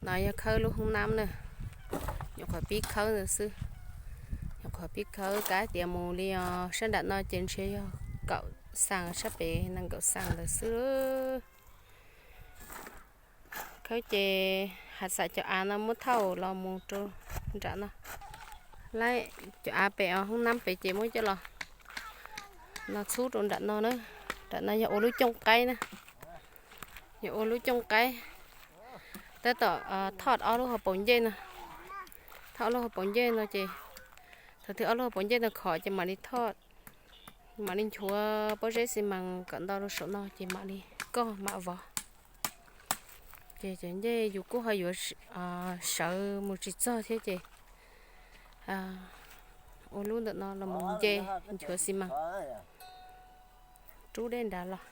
No yog khawb lub hoob nab na, nyuam qhuav pib khawb ntawd xwb. Nyuam qhuav pib khawb, kav tias mus li os, sab nram no ces ntshe yog kaum xaas, sab pem nees nkaum xaas ntawd xwb. Khawb ces hav xam cov av no muab thauj los mus rau nram no. Lawm, cov av pem os, hoob nab pem ces muab coj los no txhub rau nram no na. Nram no yog ua lub cooj qaib na, yog ua lub cooj qaib. Tab tom thoj ob lub hauv paus ncej no, thoj ob lub hauv paus ncej no ces thaum twg ob lub hauv paus ncej no khov ces mam li thoj, mam li nchuav pob zeb xi mas kom nto rau saum no ces mam li koj mam vov. Ces cov ncej yus kuj ho yuav sawv mus tsis txog thiab ces ua lub ntawm no los mus nce nchuav xi mas rub dej nrad los.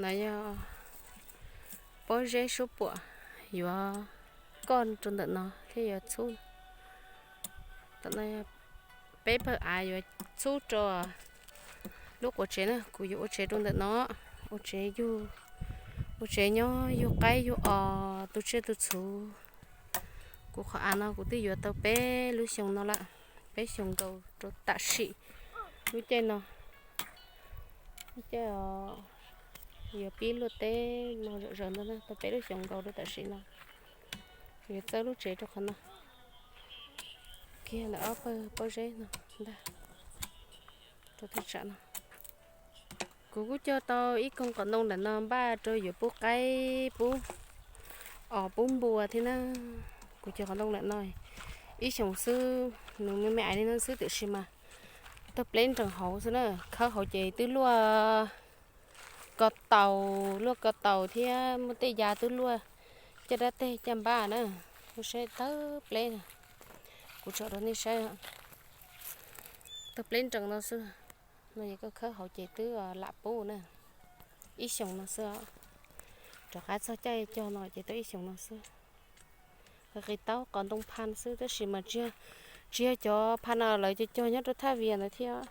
No yog pob zeb suab puam, yuav koj rau ntawm no thiab yuav txhub. Tam no peb pawg av yuav txhub rau lub quav tsev na, kuv yuav ua tsev rau ntawm no, ua tsev yug, ua tsev nyob yug qaib yug os tu tsiaj tu txhuv. Kuv qhov av no kuv twb yuav tau peb lub xyoo no lawm, peb xyoo nkaus rau tam sim lub caij no, lub caij yuav pib luaj teb no zom zaws ntawd na, tau peb lub xyoo nkaus rau tam sim no. Kuv yuav txawb lub tsev rau qhov no, kiag ntawm ob pawg pob zeb no ntag, rau thaj tsam no. Kuv kuj cog tau ib koog qos ntoo nram no npaj rau yuav pub qaib pub os pub npua thiab na. Kuv cog qos ntoo nram no ib xyoos xwb, nws me me ais li no xwb tiam sis mas tawg pleb nrees hauv xwb na, khawb hauv ces twb luaj ko taus, luaj ko taus thiab muaj tej ya twb luaj caj dab teg caj npab na. Nej saib tawg pleb, kuv tsom rau nej saib, tawg pleb nrees no xwb. No es koj khawb hauv ces twb lam pub na, ib xyoos no xwb. Rov qab txog caij cog no ces tau ib xyoos no xwb. Qis taub qos ntoo pha xwb tab sis mas tsis yog cov pha no, lawv cog cog nyob rau thaj vias ntawd thiab,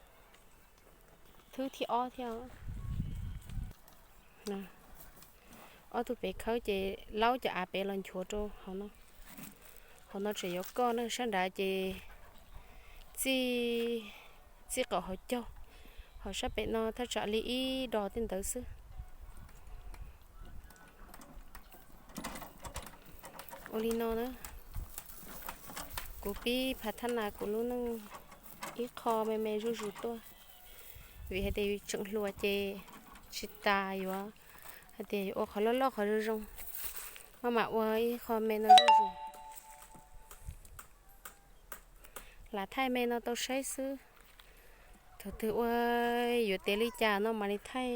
thwb thib ob thiab. Ob tug pem khawb ces laub cov av pem los nchuav rau hauv no. Hauv no tseem yuav koj na, sab nrad ces txij, txij qaum hauv caug, hauv sab pem no thaj tsam li ib dos tej ntawd xwb. Ua li no na, kuv pib phav thab nas kuv lub neej ib qho me me zuj zus tuaj, vim hais tias yus tseem hluas ces tsis tas yuav hais tias yuav ua qhov loj loj qhov zoo zoo, maj mam ua ib qho me no zuj zus. Lam thaij me no tau saib xwb, thaum twg ua yuav tiav li cas no mam li thaij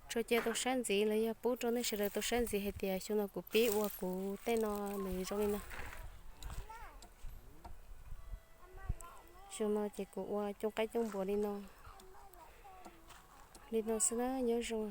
tso cia tau saib ntxiv los yog pub rau nej sawv daws tau saib ntxiv hais tias xyoo no kuv pib ua kuv tej no nws zoo li no. Xyoo no ces kuv ua cooj qaib cooj npua li no, li no xwb na, nyob zoo.